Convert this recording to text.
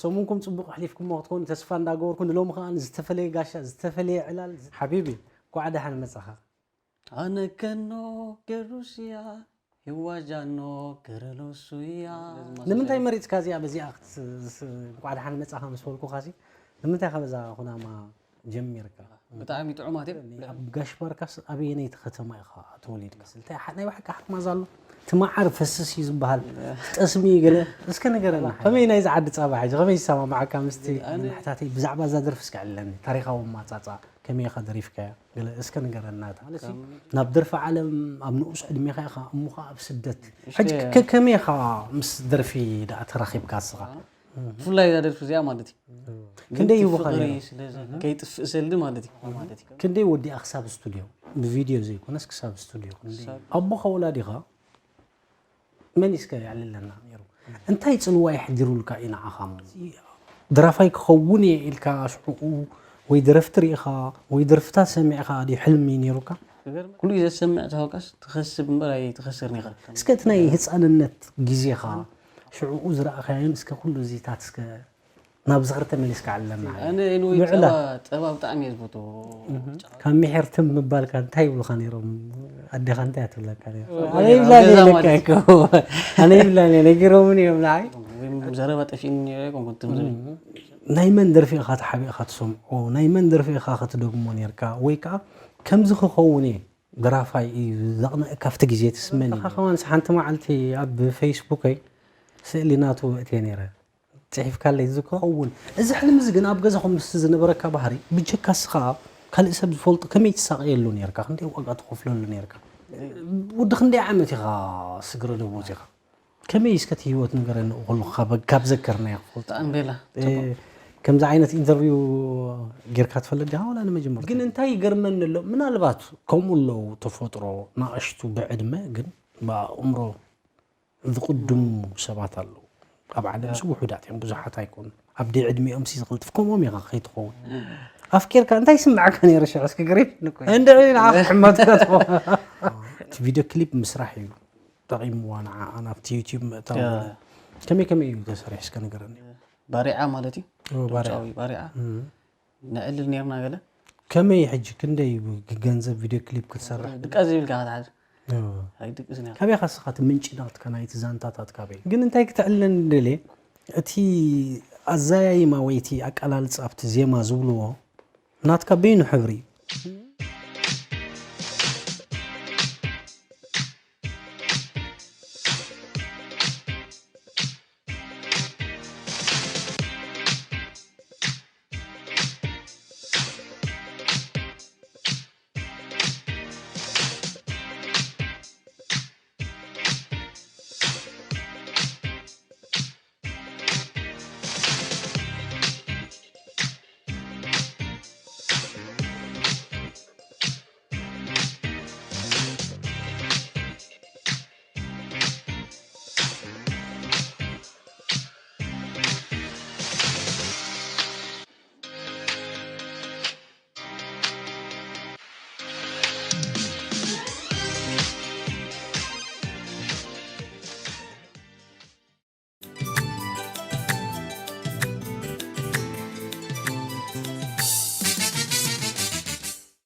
ሰሙንኩም ጽቡቕ ኣሕሊፍኩሞ ክትኮኑ ተስፋ እንዳገበርኩ፣ ንሎሚ ከኣ ዝተፈለየ ጋሻ፣ ዝተፈለየ ዕላል። ሓቢቢ፣ እንኳዕ ደሓን መጻኻ። ኣነ ከኖ ገሩስያ ህዋጃኖ ገረሎሱያ። ንምንታይ መሪጽካ እዚኣ በዚኣ ክት-፣ ስ-፣ እንኳዕ ደሓን መጻኻ ምስ በልኩኻሲ፣ ንምንታይ ካብ እዛ ኩናማ ጀሚርካ? ብጣዕሚ ጥዑማት እዮም። ኣብ ጋሽ ባርካስ ኣበየነይቲ ከተማ ኢኻ ተወሊድካ? እንታይ ሓ-፣ ናይ ባዕልካ ሓማዝ ኣሎ? እቲ መዓር ፈስስ እዩ ዝበሃል። ጠስሚ ገለ እስከ ንገረና። ከመይ ናይዚ ዓዲ ጻባ ሕጂ? ከመይ ይሰማማዓካ ምስቲ ኣነ ምሕታተይ? ብዛዕባ እዛ ደርፊ እስከ ዕለኒ። ታሪኻዊ ኣማጻጻ ከመይ ኢኻ ደሪፍካያ? ገለ እስከ ንገረና። እታ ማለት ናብ ደርፊ ዓለም ኣብ ንኡስ ዕድሜኻ ኢኻ፣ እሞ ኸኣ ኣብ ስደት። ሕጂ ከ-፣ ከመይ ኢኻ ምስ ደርፊ ደኣ ተራኺብካ እስኻ? ብፍላይ እዛ ደርፊ እዚኣ ማለት እዩ። ክንደይ ግን ይህቡኻ ፍቕሪ ነይሩ? ስለ ዘ-፣ ከይጥፍእ ሰልዲ ማለት እዩ። ማለት እዩ። ክንደይ ወዲኣ ክሳብ ስቱድዮ? ብቪድዮ ዘይኮነስ ክሳብ ስቱድዮ ክንደይ? ክሳብ ኣቦኻ ወላዲኻ መን እስከ የዕልለና ነይሩ? እንታይ ጽልዋ የሕዲሩልካ እዩ ንዓኻ? ደራፋይ ክኸውን እየ ኢልካ ሽዑኡ ወይ ደረፍቲ ርኢኻ ወይ ደርፍታት ሰሚዕካ ድዩ ሕልሚ ነይሩካ? ክገርም፣ ኩሉ ግዜ ዝሰምዕ ተሃውቃስ ትኸስብ እምበር ኣይትኸስርን ኢኻ። እስከ እቲ ናይ ህጻንነት ግዜኻ ሽዑኡ ዝረኣኻዮን እስከ ኩሉ እዚታት እስከ ናብ ዝኽሪ ተመሊስካ ኣለና። ኣነ ኤንወይ ምዕላ። ጸባ፣ ጸባ ብጣዕሚ እየ ዝፈትዎ። ካብ ምሒር ትም ምባልካ እንታይ ይብሉኻ ነይሮም? ኣዴኻ እንታይ እያ ትብለካ ነይራ? ኣብ ኣነ ገዛ ይብላኒ ማለት ኢለካ እዩ። እኮ። ኣነ ይብላኒ፣ ነጊሮምኒ እዮም ንዓይ። ወይም ዘረባ ጠፊእኒ ነይረ ይኮንኩን ትም ዝብል። ናይ መን ደርፊ ኢኻ ተሓቢእካ ትሰምዖ? ናይ መን ደርፊ ኢኻ ክትደግሞ ነይርካ? ወይ ከኣ ከምዚ ክኸውን እየ ደራፋይ እዩ ዘቕንኣካ ኣብቲ ግዜ ትስመኒ? ንስኻ ከማን ሓንቲ መዓልቲ ኣብ ፌስቡከይ ስእሊ ናቱ ኣእትየ ነይረ። ጽሒፍካለይ ዝዝክሮ። ኸውን። እዚ ሕልሚ እዚ ግን ኣብ ገዛኹም ምስቲ ዝነበረካ ባህሪ፣ ብጀካ እስኻ ካልእ ሰብ ዝፈልጦ ከመይ ትሳቐየሉ ነይርካ? ክንደይ ዋጋ ትኸፍለሉ ነይርካ? ወዲ ክንደይ ዓመት ኢኻ ስግረ ዶብ ወጺኻ? ከመይ እስከ እቲ ህይወት ንገረኒ፣ ኩሉ ካብ፣ ካብ ዘከርናዮ ክፈልጦ። ብጣዕሚ ቤላ፣ እ፣ ጽቡቕ። ከምዚ ዓይነት ኢንተርቪው ጌርካ ትፈልጥ ዲኻ? ዋላ ንመጀመርታ? ግን እንታይ ይገርመኒ ኣሎ፣ ምናልባት ከምኡ ኣለዉ ተፈጥሮ ናእሽቱ ብዕድመ፣ ግን ብኣእምሮ ዝቕድሙ ሰባት ኣለዉ። ኣብ ዓለም ያ። ሲ ውሑዳት እዮም፣ ብዙሓት ኣይኮኑን። ኣብ ደይ ዕድሚኦም ሲ ዝቕልጥፍ፣ ከምኦም ኢኻ ከይትኸውን። ኣፍቂርካ እንታይ ይስምዓካ ነይሩ ሽዑ? እስኪ ግሪም ንኮይ። እንድዒ ንዓኻ ሕማትካ ትኾ-፣ እቲ ቪድዮ ክሊፕ ምስራሕ እዩ ጠቒምዋ ንዓኣ ናብቲ ዩቲዩብ ምእታው ያ። ገለ። ከመይ ከመይ እዩ ተሰሪሑ እስከ ንገረኒ። ባሪዓ ማለት እዩ። ኦ፣ ባሪዓ። ድምጻዊ ባሪዓ። እም። ነዕልል ኔርና ገለ። ከመይ ሕጂ ክንደይ ብ-፣ ገንዘብ ቪድዮ ክሊፕ ክትሰርሕ? ድቃስ ዘይብልካ ክትሓዝ። ኦ። ኣይድቅስን እያ። ካበይ ኢኻ እስኻ እቲ ምንጪ ናትካ ናይቲ ዛንታታት ካበይ? ግን እንታይ ክተዕልለኒ ደልየ፣ እቲ ኣዘያይማ ወይ እቲ ኣቀላልጻ ኣብቲ ዜማ ዝብልዎ ናትካ በይኑ ሕብሪ እዩ።